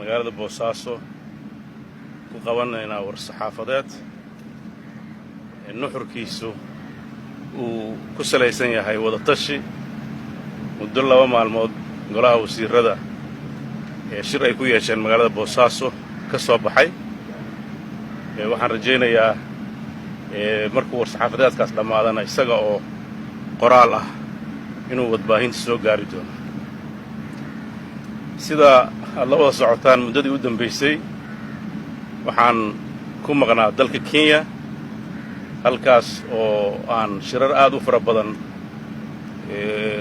Magaalada Boosaaso ku qabanaynaa war-saxaafadeed nuxurkiisu uu ku salaysan yahay wadatashi muddo 2 maalmood golaha wasiirada ee shir ay ku yeesheen magaalada Boosaaso ka soo baxay. Waxaan rajaynayaa markuu war-saxaafadeedkaas dhammaadana, isaga oo qoraal ah inuu warbaahinta soo gaari doono. Sida aad la wada socotaan, muddadii u dambaysay waxaan ku maqnaa dalka Kenya, halkaas oo aan shirar aad u fara badan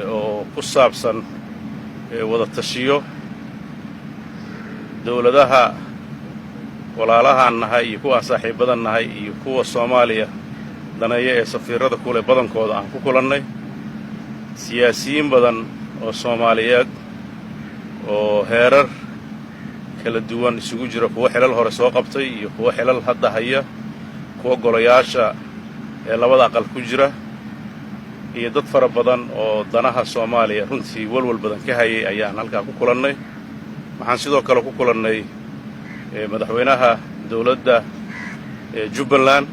oo ku saabsan wada tashiyo dawladaha walaalahaan nahay iyo kuwa aan saaxiibadan nahay iyo kuwa Soomaaliya daneeya ee safiirada kule badankooda aan ku kulannay, siyaasiyiin badan oo Soomaaliyeed oo heerar kala duwan isugu jira, kuwo xilal hore soo qabtay iyo kuwo xilal hadda haya, kuwa golayaasha ee labada aqal ku jira, iyo dad fara badan oo danaha Soomaaliya runtii walwal badan ka hayay ayaan halkaa ku kulannay. Waxaan sidoo kale ku kulannay madaxweynaha dowladda Jubbaland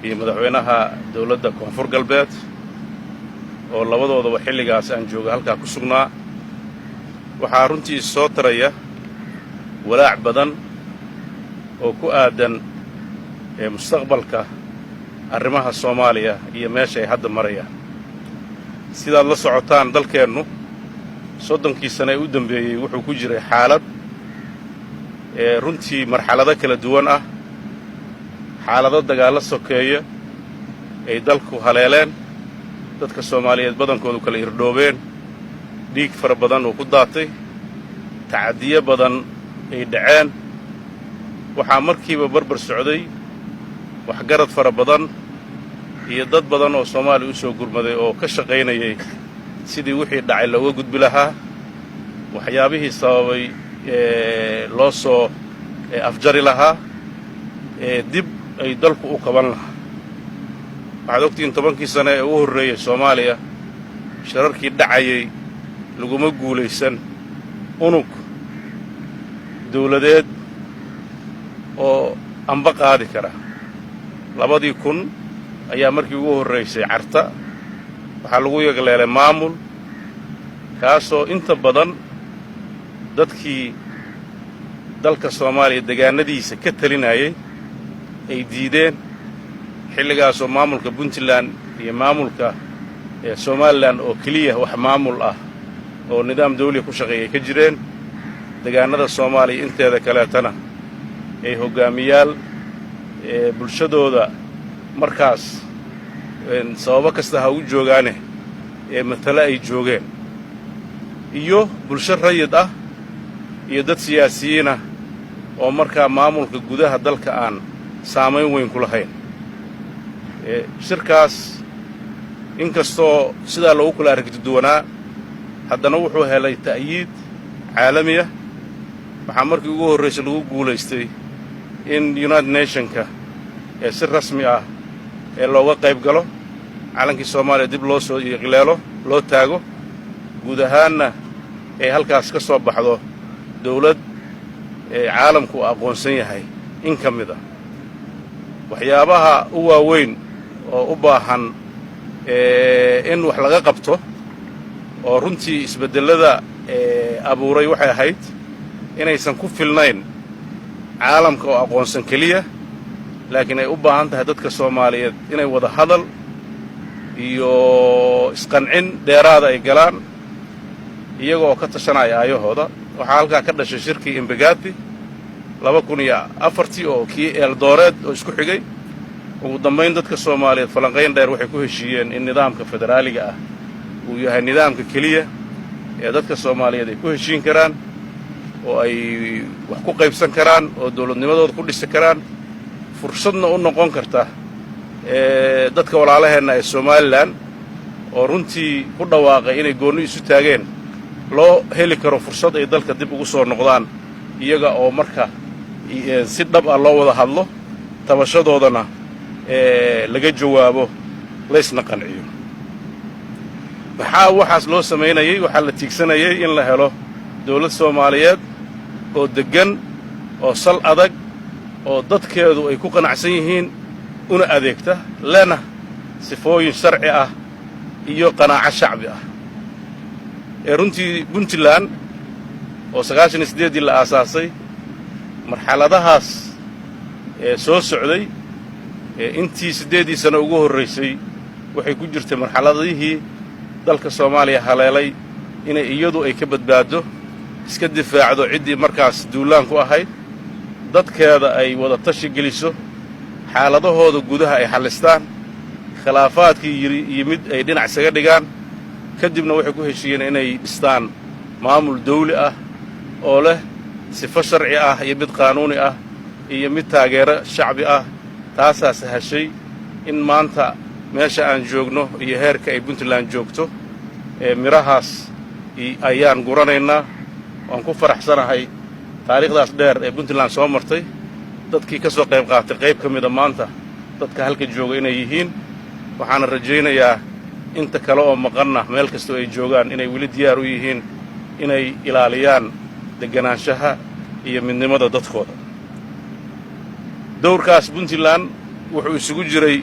iyo madaxweynaha dowladda Koonfur Galbeed, oo labadoodaba xilligaas aan jooga halkaa ku sugnaa. Waxaa runtii soo taraya walaac badan oo ku aadan mustaqbalka arrimaha Soomaaliya iyo meesha ay hadda marayaan. Sidaad la socotaan, dalkeennu 30kii sane ee u dambeeyey wuxuu ku jiray xaalad ee runtii marxalado kala duwan ah, xaalado dagaallo sokeeya ay dalku haleeleen, dadka Soomaaliyeed badankoodu kala irdhoobeen, dhiig fara badan uu ku daatay, tacadiyo badan ay dhaceen. Waxaa markiiba barbar socday waxgarad fara badan iyo dad badan oo Soomaaliya u soo gurmaday oo ka shaqaynayay sidii wixii dhacay looga gudbi lahaa, waxyaabihii sababay loo soo afjari lahaa, ee dib ay dalku u kaban lahaa. Waxaad ogtihiin, 10kii sane ee ugu horreeyey Soomaaliya shirarkii dhacayay laguma guulaysan unug dawladeed oo amba qaadi kara. 2000 ayaa markii ugu horraysay Carta waxaa lagu yagleelay maamul, kaasoo inta badan dadkii dalka Soomaaliya degaanadiisa ka talinayay ay diideen, xilligaasoo maamulka Puntland iyo maamulka Somaliland oo keliya wax maamul ah oo nidaam dawliya ku shaqeeya ay ka jireen degaanada Soomaaliya. Inteeda kaleetana ay hoggaamiyaal bulshadooda markaas sababo kasta ha u joogaane ee matale ay joogeen, iyo bulsho rayid ah iyo dad siyaasiyiin ah oo markaa maamulka gudaha dalka aan saamayn weyn ku lahayn. Shirkaas, inkastoo sidaa loogu kala aragti duwanaa, haddana wuxuu helay ta'yiid caalami ah. Waxaa markii ugu horraysay lagu guulaystay in United Nationka ee si rasmi ah ee looga qayb galo, calankii Soomaaliya dib loo soo yagleelo, loo taago, guud ahaanna ay halkaas ka soo baxdo dawlad ee caalamku uu aqoonsan yahay. In ka mid ah waxyaabaha u waaweyn oo u baahan in wax laga qabto oo runtii isbeddellada abuuray waxay ahayd inaysan ku filnayn caalamka oo aqoonsan keliya, laakiin ay u baahan tahay dadka Soomaaliyeed inay wada hadal iyo isqancin dheeraada ay galaan, iyaga oo ka tashanaya aayahooda. Waxaa halkaa ka dhashay shirkii Imbagati 2004-tii oo kii Eeldooreed oo isku xigay. Ugu dambayn, dadka Soomaaliyeed falanqayn dheer waxay ku heshiiyeen in nidaamka federaaliga ah uu yahay nidaamka keliya ee dadka Soomaaliyeed ay ku heshiin karaan oo ay wax ku qaybsan karaan oo dawladnimadooda ku dhisi karaan, fursadna u noqon karta dadka walaalaheenna ee Somaliland oo runtii ku dhawaaqay inay goonni isu taageen, loo heli karo fursad ay dalka dib ugu soo noqdaan, iyaga oo marka si dhab ah loo wada hadlo, tabashadoodana laga jawaabo, laysna qanciyo. Maxaa waxaas loo samaynayey? Waxaa la tiigsanayay in la helo dawlad Soomaaliyeed. Oo deggan oo sal adag oo dadkeedu ay ku qanacsan yihiin, una adeegta, lena sifooyin sharci ah iyo qanaaco shacbi ah. Ee runtii Puntland oo 98-dii la aasaasay, marxaladahaas ee soo socday, ee intii 8-dii sano ugu horraysay waxay ku jirtay marxaladihii dalka Soomaaliya haleelay inay iyadu ay ka badbaaddo, iska difaacdo ciddii markaas duulaan ku ahayd, dadkeeda ay wada tashi geliso, xaaladahooda gudaha ay xallistaan, khilaafaadkii yimid ay dhinac isaga dhigaan. Kadibna waxay ku heshiiyeen inay dhistaan maamul dawli ah oo leh sifo sharci ah iyo mid qaanuuni ah iyo mid taageero shacbi ah. Taasaa sahashay in maanta meesha aan joogno iyo heerka ay Puntland joogto. Ee midhahaas ayaan guranaynaa. Waan ku faraxsanahay taariikhdaas dheer ee Puntland soo martay dadkii ka soo qayb qaatay qayb ka mida maanta dadka halka jooga inay yihiin. Waxaana rajaynayaa inta kale oo maqanna, meel kastoo ay joogaan, inay weli diyaar u yihiin inay ilaaliyaan degganaanshaha iyo midnimada dadkooda. Dowrkaas Puntland wuxuu isugu jiray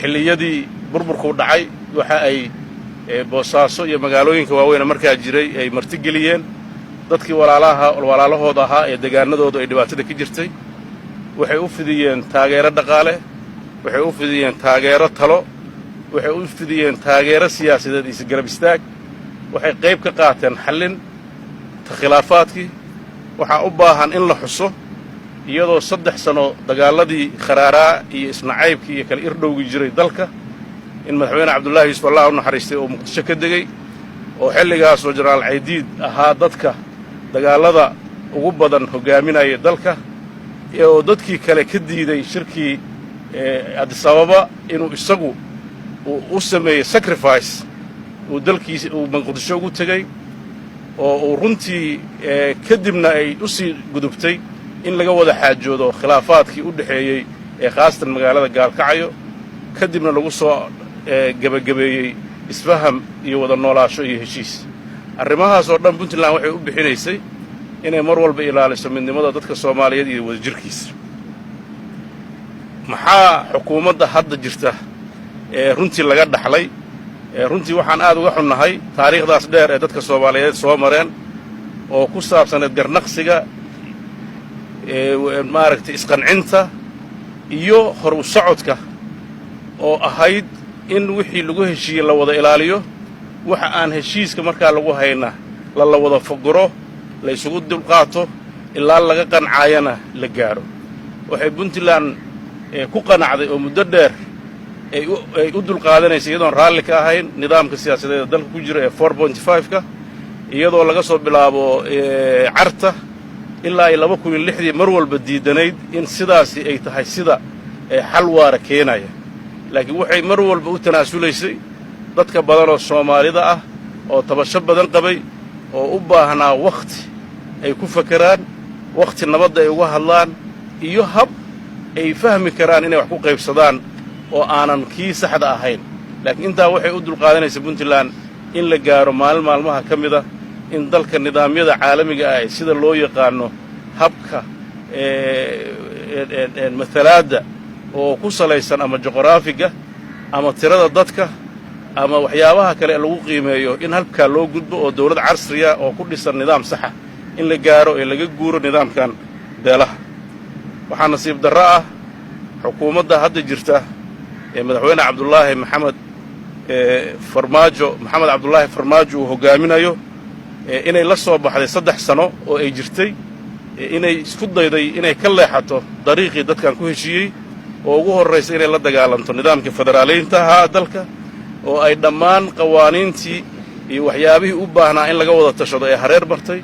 xilliyadii burburkuu dhacay, waxa ay Boosaaso iyo magaalooyinka waaweyne markaa jiray ay martigeliyeen dadkii walaalaha walaalahooda ahaa ee degaanadoodu ay dhibaatada ka jirtay. Waxay u fidiyeen taageero dhaqaale, waxay u fidiyeen taageero talo, waxay u fidiyeen taageero siyaasadeed, isgarab istaag. Waxay qayb ka qaateen xallin khilaafaadkii. Waxaa u baahan in la xuso, iyadoo 3 sano dagaalladii kharaaraa iyo isnacaybkii iyo kala irdhowgi jiray dalka, in Madaxweyne Cabdullaahi Yuusuf, Allah u naxariistay, oo Muqdisho ka degey, oo xilligaasoo Jenaraal Caydiid ahaa dadka dagaallada ugu badan hoggaaminaya dalka, oo dadkii kale ka diiday shirkii Addis Ababa, inuu isagu uu u sameeyey sacrifice, uu dalkiisa uu Muqdisho ugu tegey, oo uu runtii kadibna ay u sii gudubtay in laga wada xaajoodo khilaafaadkii u dhexeeyey ee khaasatan magaalada Gaalkacyo, kadibna lagu soo gebagabeeyey isfaham iyo wada noolaasho iyo heshiis. Arrimahaas oo dhan Puntland waxay u bixinaysay inay mar walba ilaaliso midnimada dadka Soomaaliyeed iyo wadajirkiisa. Maxaa xukuumadda hadda jirta ee runtii laga dhaxlay? Runtii waxaan aad uga xunnahay taariikhdaas dheer ee dadka Soomaaliyeed soo mareen oo ku saabsaneed garnaqsiga, maaragtay, isqancinta iyo hor u socodka, oo ahayd in wixii lagu heshiiyey la wada ilaaliyo, waxa aan heshiiska markaa lagu hayna la wada fogoro, la isugu dulqaato ilaa laga qancaayana la gaadho. Waxay Puntland ku qanacday oo muddo dheer ay u dulqaadanaysa, iyadoon raalli ka ahayn nidaamka siyaasadeed ee dalka ku jira ee 4.5-ka, iyadoo laga soo bilaabo Carta ilaa ay 2006-dii mar walba diidanayd in sidaasi ay tahay sida xal waara keenaya. Laakiin waxay mar walba u tanaasulaysay dadka badan oo Soomaalida ah oo tabasho badan qabay, oo u baahnaa wakhti ay ku fakeraan, wakhti nabadda ay uga hadlaan iyo hab ay fahmi karaan inay wax ku qaybsadaan oo aanan kii saxda ahayn. Laakiin intaa waxay u dulqaadanaysa Puntland in la gaaro maalin maalmaha ka mida in dalka nidaamyada caalamiga ah sida loo yaqaano habka mathalaadda oo ku salaysan ama juqraafiga ama tirada dadka ama waxyaabaha kale lagu qiimeeyo, in halkaa loo gudbo oo dawlad casriya oo ku dhisan nidaam saxa in la gaaro ee laga guuro nidaamkan beelaha. Waxaa nasiib darro ah xukuumadda hadda jirta ee Madaxweyne Cabdulaahi Maxamed Farmaajo, Maxamed Cabdulaahi Farmaajo, uu hoggaaminayo, inay la soo baxday 3 sano oo ay jirtay inay isku dayday inay ka leexato dariiqii dadkan ku heshiiyey, oo ugu horraysa inay la dagaalanto nidaamkii federaaliyiinta ahaa dalka, oo ay dhammaan qawaaniintii iyo waxyaabihii u baahnaa in laga wada tashado ee hareer martay,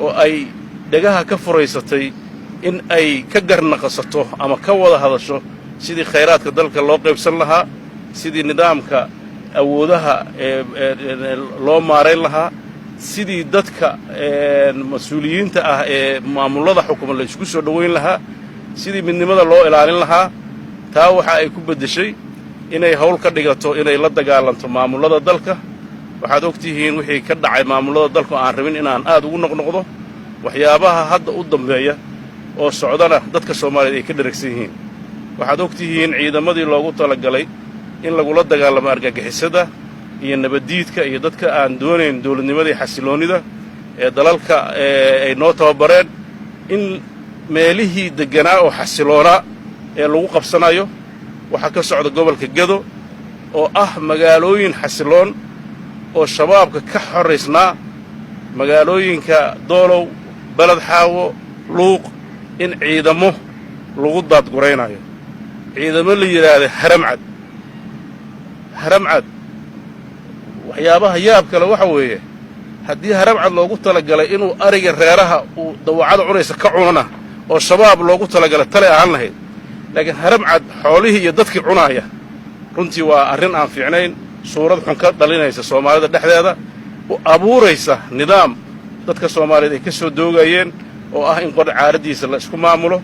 oo ay dhegaha ka furaysatay in ay ka garnaqasato ama ka wada hadasho sidii khayraadka dalka loo qaybsan lahaa, sidii nidaamka awoodaha loo maarayn lahaa, sidii dadka mas-uuliyiinta ah ee maamullada xukuma la isku soo dhowayn lahaa, sidii midnimada loo ilaalin lahaa. Taa waxa ay ku beddeshay inay hawl ka dhigato inay la dagaalanto maamullada dalka. Waxaad og tihiin wixii ka dhacay maamullada dalku, aan rabin inaan aad ugu noqnoqdo. Waxyaabaha hadda u dambeeya oo socdana dadka Soomaaliyeed ay ka dheragsan yihiin. Waxaad og tihiin ciidamadii loogu talagalay in lagula dagaalamo argagixisada iyo nabaddiidka iyo dadka aan doonayn dawladnimada iyo xasiloonnida ee dalalka ay noo tababareen, in meelihii degganaa oo xasiloonaa ee lagu qabsanayo. Waxaa ka socda gobolka Gedo oo ah magaalooyin xasiloon oo Shabaabka ka xoraysnaa, magaalooyinka Doolow, Beled Xaawo, Luuq, in ciidamo lagu daadguraynayo, ciidamo la yidhaahda Haramcad. Haramcad, waxyaabaha yaab kale waxa weeye, haddii Haramcad loogu talagalay inuu ariga reeraha uu dawacada cunaysa ka cunana oo Shabaab loogu talagalay, talay ahaan lahayd. Laakiin Haramcad xoolihii iyo dadkii cunaaya, runtii waa arrin aan fiicnayn, suurad xun ka dhalinaysa Soomaalida dhexdeeda, u abuuraysa nidaam dadka Soomaaliyeed ay ka soo doogayeen oo ah in qor caaraddiisa la isku maamulo.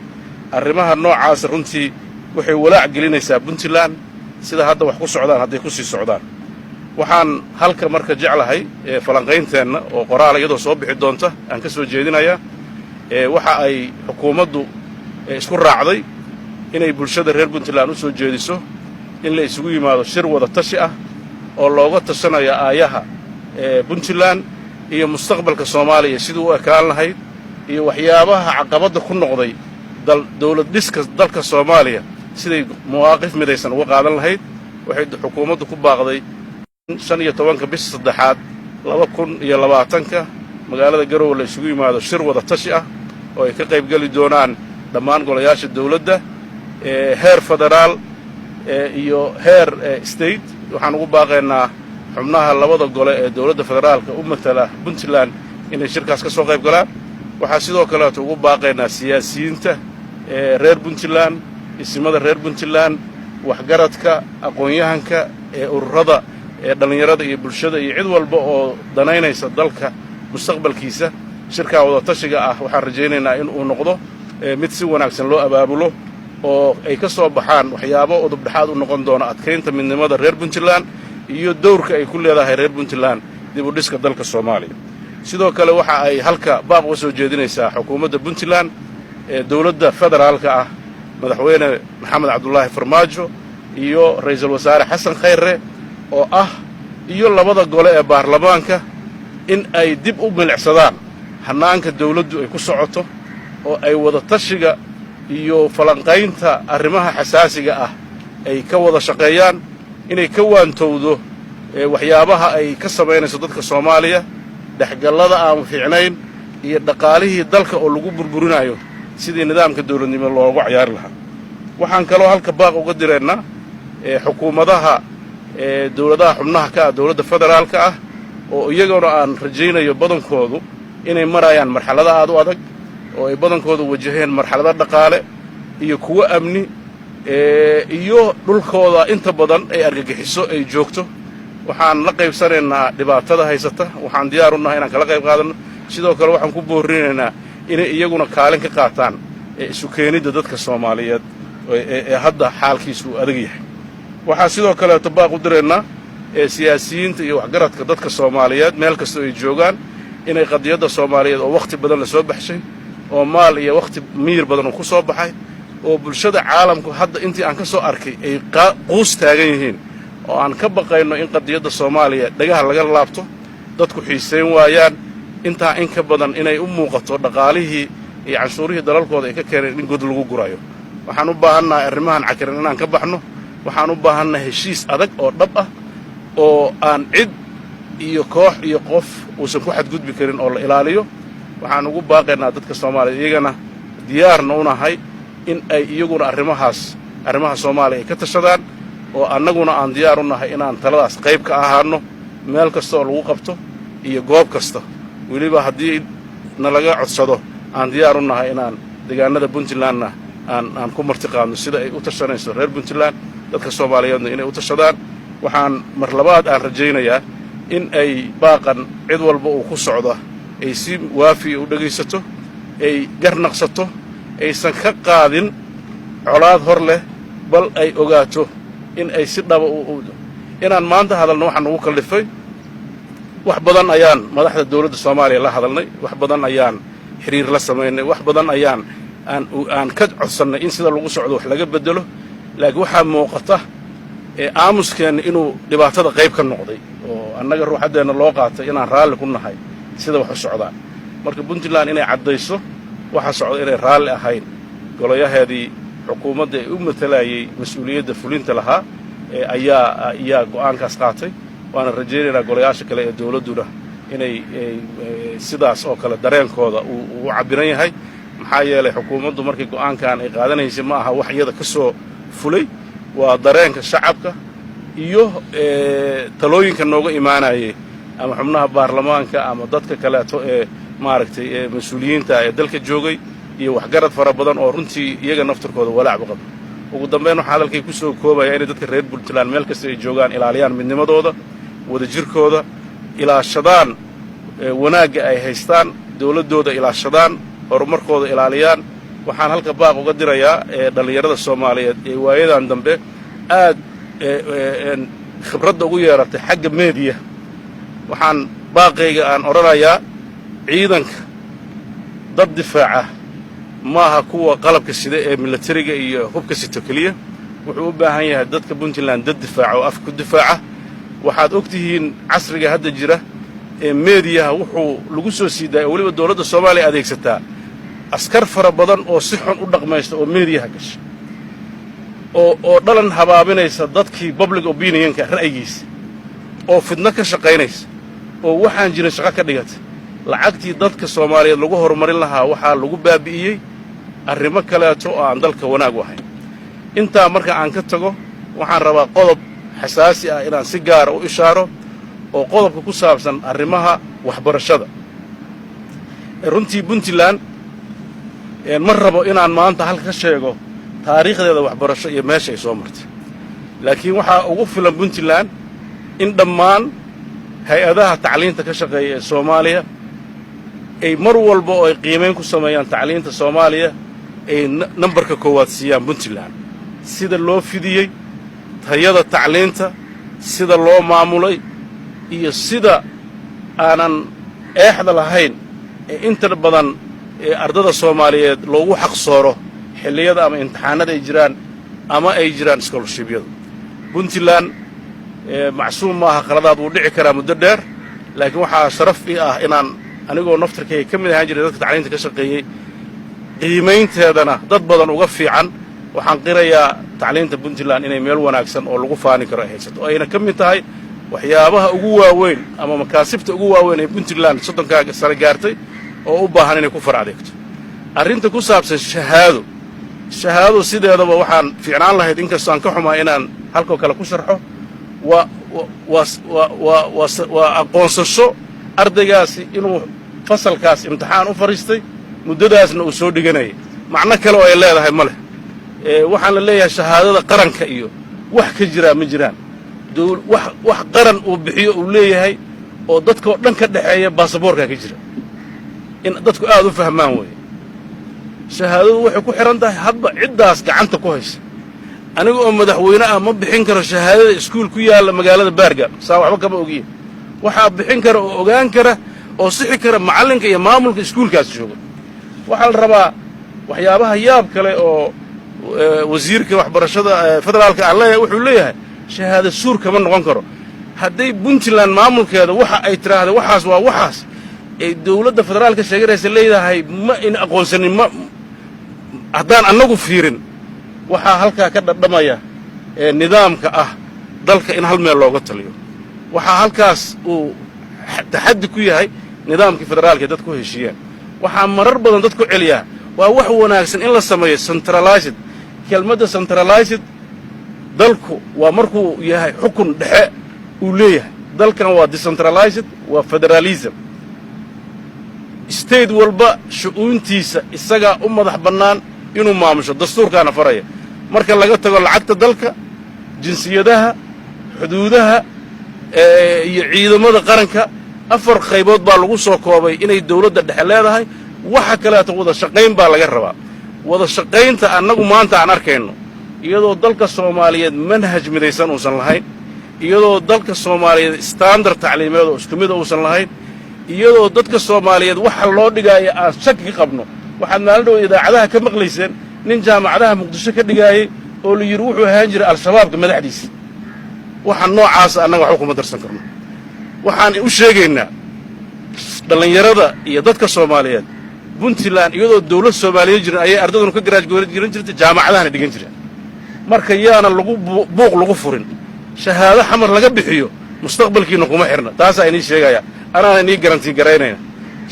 Arrimaha noocaasa runtii waxay walaac gelinaysaa Puntland sida hadda wax ku socdaan hadday ku sii socdaan. Waxaan halka marka jeclahay falanqaynteenna oo qoraal iyadoo soo bixi doonta aan ka soo jeedinayaa, waxa ay xukuumaddu isku raacday inay bulshada reer Puntland u soo jeediso in la isugu yimaado shir wada tashi ah oo looga tashanayo aayaha Puntland iyo mustaqbalka Soomaaliya siduu u ekaan lahayd iyo waxyaabaha caqabadda ku noqday dawlad dhiska dalka Soomaaliya, siday mawaaqif midaysan uga qaadan lahayd. Waxay xukuumaddu ku baaqday 15-ka bisha saddexaad 2020-ka magaalada Garowe la isugu yimaado shir wada tashi ah oo ay ka qaybgeli doonaan dhammaan golayaasha dawladda heer federaal iyo heer state. Waxaan ugu baaqaynaa xubnaha labada gole ee dowladda federaalka u matala Puntland inay shirkaas ka soo qayb galaan. Waxaa sidoo kaleeto ugu baaqaynaa siyaasiyiinta reer Puntland, isimada reer Puntland, waxgaradka, aqoon-yahanka, ee ururada ee dhallinyarada iyo bulshada iyo cid walba oo danaynaysa dalka mustaqbalkiisa. Shirkaa wadatashiga ah waxaan rajaynaynaa in uu noqdo mid si wanaagsan loo abaabulo oo ay ka soo baxaan waxyaabo udubdhexaad u noqon doona adkaynta midnimada reer Puntland iyo dowrka ay ku leedahay reer Puntland dib u dhiska dalka Soomaaliya. Sidoo kale waxa ay halka baaq uga soo jeedinaysaa xukuumadda Puntland ee dowladda federaalka ah, Madaxweyne Maxamed Cabdulaahi Farmaajo iyo Ra'iisul Wasaare Xasan Khayre oo ah iyo labada gole ee baarlamaanka, in ay dib u milicsadaan hannaanka dawladdu ay ku socoto oo ay wada tashiga iyo falanqaynta arrimaha xasaasiga ah ay ka wada shaqeeyaan, inay ka waantowdo waxyaabaha ay ka samaynayso dadka Soomaaliya, dhexgallada aan fiicnayn iyo dhaqaalihii dalka oo lagu burburinayo sidii nidaamka dawladnimo loogu cayaari lahaa. Waxaan kaloo halka baaq uga diraynaa xukuumadaha dowladaha xubnaha ka ah dowladda federaalka ah, oo iyaguna aan rajaynayo badankoodu inay marayaan marxalado aad u adag oo ay badankoodu wajaheen marxalado dhaqaale iyo kuwo amni iyo dhulkooda inta badan ay argagixiso ay joogto. Waxaan la qaybsanaynaa dhibaatada haysata, waxaan diyaar u nahay inaan kala qayb qaadanno. Sidoo kale waxaan ku boorrinaynaa inay iyaguna kaalin ka qaataan isu keenidda dadka Soomaaliyeed ee hadda xaalkiisu uu adag yahay. Waxaa sidoo kaleeto baaq u diraynaa siyaasiyiinta iyo waxgaradka dadka Soomaaliyeed meel kastoo ay joogaan inay qadiyadda Soomaaliyeed oo wakhti badan la soo baxshay oo maal iyo wakhti miyir badan uu ku soo baxay oo bulshada caalamku hadda intii aan ka soo arkay ay quus taagan yihiin, oo aan ka baqayno in qadiyadda Soomaaliya dhagaha laga laabto, dadku xiisayn waayaan, intaa in ka badan inay u muuqato dhaqaalihii iyo canshuurihii dalalkooda ay ka keeneen in god lagu gurayo. Waxaan u baahannahay arrimahan cakiran inaan ka baxno. Waxaan u baahannahay heshiis adag oo dhab ah oo aan cid iyo koox iyo qof uusan ku xadgudbi karin oo la ilaaliyo. Waxaan ugu baaqaynaa dadka Soomaaliya, iyagana diyaarna u nahay in ay iyaguna arrimahaas, arrimaha Soomaaliya, ay ka tashadaan, oo annaguna aan diyaar u nahay inaan taladaas qayb ka ahaanno meel kasta oo lagu qabto iyo goob kasta. Weliba haddii nalaga codsado, aan diyaar u nahay inaan deegaanada Puntlandna aan ku martiqaadno sida ay u tashanayso reer Puntland, dadka Soomaaliyeedna inay u tashadaan. Waxaan mar labaad aan rajaynayaa in ay baaqan cid walba uu ku socdo ay si waafiya u dhegaysato, ay garnaqsato, aysan ka qaadin colaad hor leh, bal ay ogaato in ay si dhaba inaan maanta hadalno. Waxaa nagu kallifay, wax badan ayaan madaxda dowladda Soomaaliya la hadalnay, wax badan ayaan Xiriir la samaynay, wax badan ayaan aan ka codsannay in sida lagu socdo wax laga bedelo, laakiin waxaa muuqata aamuskeenna inuu dhibaatada qayb ka noqday oo annaga ruuxaddeenna loo qaatay inaan raalli ku nahay sida wax u socdaan. Marka Puntland inay caddayso waxa socda, inay raalli ahayn, golayaheedii xukuumadda ee u matalayay mas-uuliyadda fulinta lahaa ayaa go'aankaas qaatay. Waana rajaynaynaa golayaasha kale ee dawladduna inay sidaas oo kale dareenkooda uu u cabbiran yahay, maxaa yeelay xukuumaddu markii go'aankan ay qaadanaysay ma aha wax iyada ka soo fulay, waa dareenka shacabka iyo talooyinka nooga imaanayay ama xubnaha baarlamaanka ama dadka kaleeto ee maaragtay ee mas-uuliyiinta ee dalka joogay iyo waxgarad fara badan oo runtii iyaga naftarkooda walaacba qaba. Ugu dambayn, waxaa hadalkay ku soo koobaya inay dadka reer Puntland meel kasta ay joogaan ilaaliyaan midnimadooda, wadajirkooda ilaashadaan, wanaagga ay haystaan, dawladdooda ilaashadaan, horumarkooda ilaaliyaan. Waxaan halka baaq uga dirayaa dhallinyarada Soomaaliyeed ee waayadan dambe aad khibradda ugu yeeratay xagga meediya. Waxaan baaqayga aan odhanayaa, ciidanka dad difaaca maaha kuwa qalabka sida ee milatariga iyo hubka sito keliya. Wuxuu u baahan yahay dadka Puntland dad difaaca oo af ku difaaca. Waxaad og tihiin casriga hadda jira ee meediyaha wuxuu lagu soo sii daaya oo weliba dawladda Soomaaliya adeegsataa askar fara badan oo si xun u dhaqmaysta oo meediyaha gasha oo dhalan habaabinaysa dadkii public opinionka ra'yigiisa, oo fidno ka shaqaynaysa, oo waxaan jirin shaqo ka dhigata. Lacagtii dadka Soomaaliyeed lagu horumarin lahaa waxaa lagu baabi'iyey arrimo kaleeto oo aan dalka wanaag u ahayn. Intaa marka aan ka tago, waxaan rabaa qodob xasaasi ah inaan si gaara u ishaaro, oo qodobka ku saabsan arrimaha waxbarashada. Runtii Puntland ma rabo inaan maanta halka ka sheego taariikhdeeda waxbarasho iyo meesha ay soo martay, laakiin waxaa ugu filan Puntland in dhammaan hay-adaha tacliinta ka shaqeeya ee Soomaaliya ay mar walba oo ay qiimayn ku sameeyaan tacliinta Soomaaliya ay nambarka koowaad siiyaan Puntland, sida loo fidiyey tayada tacliinta, sida loo maamulay iyo sida aanan eexda lahayn ee inta badan ee ardada Soomaaliyeed loogu xaqsooro xilliyada ama imtixaanada ay jiraan ama ay jiraan scholarshipyadu. Puntland macsuum maaha, khaladaad wuu dhici karaa muddo dheer, laakiin waxaa sharaf ii ah inaan anigoo naftarkayga ka mid ahaan jiray dadka tacliinta ka shaqeeyey, qiimaynteedana dad badan uga fiican, waxaan qirayaa tacliinta Puntland inay meel wanaagsan oo lagu faani karo ay haysato, oo ayna ka mid tahay waxyaabaha ugu waaweyn ama makaasibta ugu waaweyn ee Puntland 30-kaa sano gaartay oo u baahan inay ku far adeegto. Arrinta ku saabsan shahaado, shahaado sideedaba waxaan fiicnaan lahayd, inkastoo aan ka xumaa inaan halkoo kale ku sharxo, waa aqoonsasho ardaygaasi inuu fasalkaas imtixaan u fadhiistay, muddadaasna uu soo dhiganayay. Macno kale oo ay leedahay ma leh. Waxaan la leeyahay shahaadada qaranka iyo wax ka jiraa ma jiraan. Wax qaran uu bixiyo uu leeyahay oo dadkao dhan ka dhexeeya baasaboorkaa ka jira. In dadku aad u fahmaan weeye, shahaadadu waxay ku xidhan tahay hadba ciddaas gacanta ku haysa. Aniga oo madaxweyne ah ma bixin karo shahaadada iskuul ku yaalla magaalada Baargaal, saa waxba kama ogiye. Waxaa bixin kara oo ogaan kara oo sixi kara macallinka iyo maamulka iskuulkaas jooga. Waxaa la rabaa waxyaabaha yaab kale oo wasiirka waxbarashada federaalka aan leeyahay wuxuu leeyahay shahaado suur kama noqon karo. Hadday Puntland maamulkeeda waxa ay tidhaahda waxaas waa waxaas ay dawladda federaalka sheeganaysa leedahay, ma ina aqoonsanin, ma haddaan annagu fiirin, waxaa halkaa ka dhadhamaya ee nidaamka ah dalka in hal meel looga taliyo. Waxaa halkaas uu taxaddi ku yahay nidaamkii federaalka ee dadku heshiiyeen. Waxaa marar badan dadku celiyaa, waa wax wanaagsan in la sameeyo centralized. Kelmadda centralized, dalku waa markuu yahay xukun dhexe uu leeyahay. Dalkan waa decentralized, waa federalism. State walba shu'uuntiisa isagaa u madax bannaan inuu maamusho, dastuurkaana faraya, marka laga tago lacagta dalka, jinsiyadaha, xuduudaha iyo ciidamada qaranka. Afar qaybood baa lagu soo koobay inay dawladda dhexe leedahay. Waxa kaleeto wada shaqayn baa laga rabaa. Wada shaqaynta annagu maanta aan arkayno, iyadoo dalka Soomaaliyeed manhaj midaysan uusan lahayn, iyadoo dalka Soomaaliyeed standard tacliimeed oo isku mida uusan lahayn. Iyadoo dadka Soomaaliyeed waxa loo dhigaayo aan shaki ka qabno, waxaad maalin dhow idaacadaha ka maqlayseen nin jaamacadaha Muqdisho ka dhigaayey oo la yidhi wuxuu ahaan jiray Al-Shabaabka madaxdiisa. Waxa noocaasa annaga waxba kuma darsan karno. Waxaan u sheegaynaa dhallinyarada iyo dadka Soomaaliyeed, Puntland iyadoo dawlad Soomaaliyeed jirin ayay ardayduna ka graduate garan jirtay, jaamacadahana dhigan jireen. Marka yaana lagu buuq lagu furin. Shahaado Xamar laga bixiyo mustaqbalkiina kuma xirna. Taasaa inii sheegaya, anaana inii guarantee garaynayna.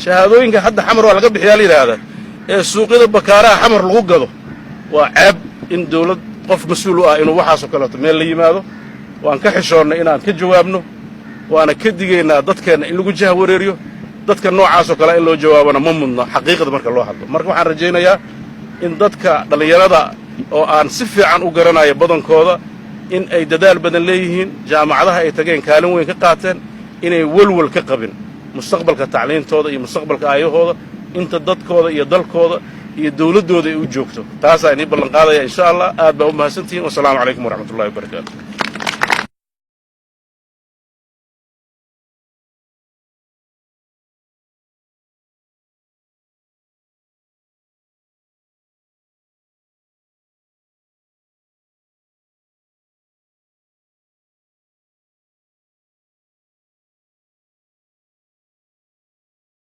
Shahaadooyinka hadda Xamar waa laga bixiyaa la yidhaahdaa ee suuqyada Bakaaraha Xamar lagu gado, waa ceeb in dawlad qof mas-uul u ah inuu waxaasoo kaleeto meel la yimaado. Waan ka xishoonnay inaan ka jawaabno, waana ka digaynaa dadkeenna in lagu jaha wareeriyo. Dadka noocaasoo kale in loo jawaabona ma mudno, xaqiiqda marka loo hadlo. Marka waxaan rajaynayaa in dadka dhallinyarada oo aan si fiican u garanayo badankooda in ay dadaal badan leeyihiin, jaamacadaha ay tageen kaalin weyn ka qaateen, inay welwel ka qabin mustaqbalka tacliintooda iyo mustaqbalka aayahooda inta dadkooda iyo dalkooda iyo dawladdooda ay u joogto. Taasaa inii ballanqaadaya, insha Allah. Aad baa u mahadsantihiin. Wasalaamu calaykum waraxmatullahi wabarakaatu.